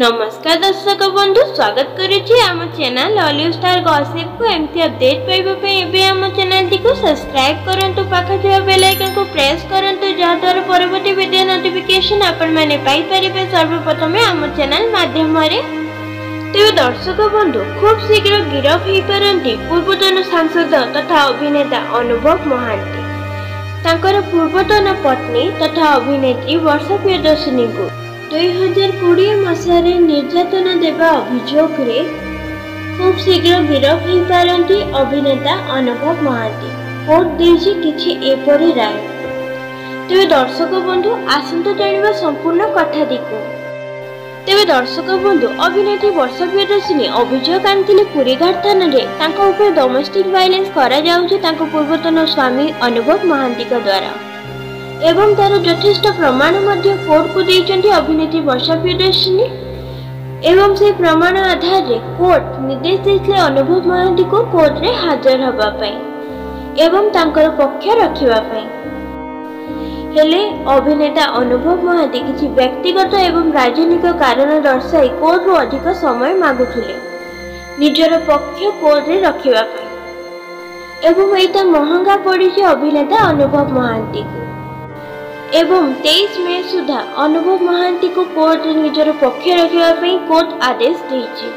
ନମସ୍କାର ଦର୍ଶକ ବନ୍ଧୁ, ସ୍ୱାଗତ କରୁଛି ଆମ ଚ୍ୟାନେଲ ଅଲିଉଡ୍ ଷ୍ଟାର ଗସିପକୁ। ଏମିତି ଅପଡେଟ୍ ପାଇବା ପାଇଁ ଏବେ ଆମ ଚ୍ୟାନେଲଟିକୁ ସବସ୍କ୍ରାଇବ୍ କରନ୍ତୁ, ପାଖରେ ଥିବା ବେଲ୍ ଆଇକନକୁ ପ୍ରେସ୍ କରନ୍ତୁ, ଯାହାଦ୍ୱାରା ପରବର୍ତ୍ତୀ ଭିଡ଼ିଓ ନୋଟିଫିକେସନ୍ ଆପଣମାନେ ପାଇପାରିବେ ସର୍ବପ୍ରଥମେ ଆମ ଚ୍ୟାନେଲ ମାଧ୍ୟମରେ। ତେବେ ଦର୍ଶକ ବନ୍ଧୁ, ଖୁବ୍ ଶୀଘ୍ର ଗିରଫ ହୋଇପାରନ୍ତି ପୂର୍ବତନ ସାଂସଦ ତଥା ଅଭିନେତା ଅନୁଭବ ମହାନ୍ତି। ତାଙ୍କର ପୂର୍ବତନ ପତ୍ନୀ ତଥା ଅଭିନେତ୍ରୀ ବର୍ଷା ପ୍ରିୟଦର୍ଶିନୀଙ୍କୁ 2020 ମସିହାରେ ନିର୍ଯାତନା ଦେବା ଅଭିଯୋଗରେ ଖୁବ୍ ଶୀଘ୍ର ଗିରଫ ହୋଇପାରନ୍ତି ଅଭିନେତା ଅନୁଭବ ମହାନ୍ତି। କୋର୍ଟ ଦେଇଛି କିଛି ଏପରି ରାୟ। ତେବେ ଦର୍ଶକ ବନ୍ଧୁ, ଆସନ୍ତୁ ଜାଣିବା ସମ୍ପୂର୍ଣ୍ଣ କଥାଟିକୁ। ତେବେ ଦର୍ଶକ ବନ୍ଧୁ, ଅଭିନେତ୍ରୀ ବର୍ଷା ପ୍ରିୟଦର୍ଶିନୀ ଅଭିଯୋଗ ଆଣିଥିଲେ ପୁରୀଘାଟ ଥାନାରେ ତାଙ୍କ ଉପରେ ଡୋମେଷ୍ଟିକ୍ ଭାଇଲେନ୍ସ କରାଯାଉଛି ତାଙ୍କ ପୂର୍ବତନ ସ୍ୱାମୀ ଅନୁଭବ ମହାନ୍ତିଙ୍କ ଦ୍ୱାରା, ଏବଂ ତାର ଯଥେଷ୍ଟ ପ୍ରମାଣ ମଧ୍ୟ କୋର୍ଟକୁ ଦେଇଛନ୍ତି ଅଭିନେତ୍ରୀ ବର୍ଷା ପ୍ରିୟଦର୍ଶିନୀ। ଏବଂ ସେହି ପ୍ରମାଣ ଆଧାରରେ କୋର୍ଟ ନିର୍ଦ୍ଦେଶ ଦେଇଥିଲେ ଅନୁଭବ ମହାନ୍ତିକୁ କୋର୍ଟରେ ହାଜର ହେବା ପାଇଁ ଏବଂ ତାଙ୍କର ପକ୍ଷ ରଖିବା ପାଇଁ। ହେଲେ ଅଭିନେତା ଅନୁଭବ ମହାନ୍ତି କିଛି ବ୍ୟକ୍ତିଗତ ଏବଂ ରାଜନୈତିକ କାରଣ ଦର୍ଶାଇ କୋର୍ଟରୁ ଅଧିକ ସମୟ ମାଗୁଥିଲେ ନିଜର ପକ୍ଷ କୋର୍ଟରେ ରଖିବା ପାଇଁ, ଏବଂ ଏଇଟା ମହଙ୍ଗା ପଡ଼ିଛି ଅଭିନେତା ଅନୁଭବ ମହାନ୍ତିକୁ। ଏବଂ 23 ମେ ସୁଦ୍ଧା ଅନୁଭବ ମହାନ୍ତିକୁ କୋର୍ଟରେ ନିଜର ପକ୍ଷ ରଖିବା ପାଇଁ କୋର୍ଟ ଆଦେଶ ଦେଇଛି।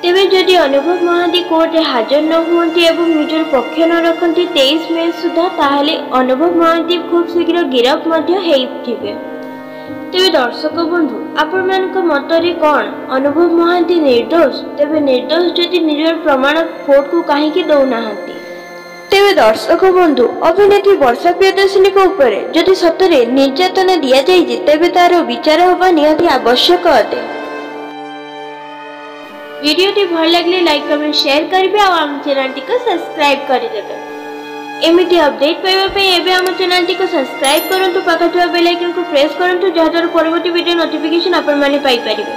ତେବେ ଯଦି ଅନୁଭବ ମହାନ୍ତି କୋର୍ଟରେ ହାଜର ନ ହୁଅନ୍ତି ଏବଂ ନିଜର ପକ୍ଷ ନ ରଖନ୍ତି 23 ମେ ସୁଦ୍ଧା, ତାହେଲେ ଅନୁଭବ ମହାନ୍ତି ଖୁବ୍ ଶୀଘ୍ର ଗିରଫ ମଧ୍ୟ ହେଇଥିବେ। ତେବେ ଦର୍ଶକ ବନ୍ଧୁ, ଆପଣମାନଙ୍କ ମତରେ କ'ଣ ଅନୁଭବ ମହାନ୍ତି ନିର୍ଦ୍ଦୋଷ? ତେବେ ନିର୍ଦ୍ଦୋଷ ଯଦି ନିଜର ପ୍ରମାଣ କୋର୍ଟକୁ କାହିଁକି ଦେଉନାହାନ୍ତି? ତେବେ ଦର୍ଶକ ବନ୍ଧୁ, ଅଭିନେତ୍ରୀ ବର୍ଷା ପ୍ରିୟଦର୍ଶିନୀଙ୍କ ଉପରେ ଯଦି ସତରେ ନିର୍ଯାତନା ଦିଆଯାଇଛି, ତେବେ ତାର ବିଚାର ହେବା ନିହାତି ଆବଶ୍ୟକ ଅଟେ। ଭିଡ଼ିଓଟି ଭଲ ଲାଗିଲେ ଲାଇକ୍, କମେଣ୍ଟ, ସେୟାର କରିବେ ଆଉ ଆମ ଚ୍ୟାନେଲଟିକୁ ସବସ୍କ୍ରାଇବ୍ କରିଦେବେ। ଏମିତି ଅପଡେଟ୍ ପାଇବା ପାଇଁ ଏବେ ଆମ ଚ୍ୟାନେଲଟିକୁ ସବସ୍କ୍ରାଇବ୍ କରନ୍ତୁ, ପାଖରେ ଥିବା ବେଲ୍ ଆଇକନକୁ ପ୍ରେସ୍ କରନ୍ତୁ, ଯାହାଦ୍ୱାରା ପରବର୍ତ୍ତୀ ଭିଡ଼ିଓ ନୋଟିଫିକେସନ୍ ଆପଣମାନେ ପାଇପାରିବେ।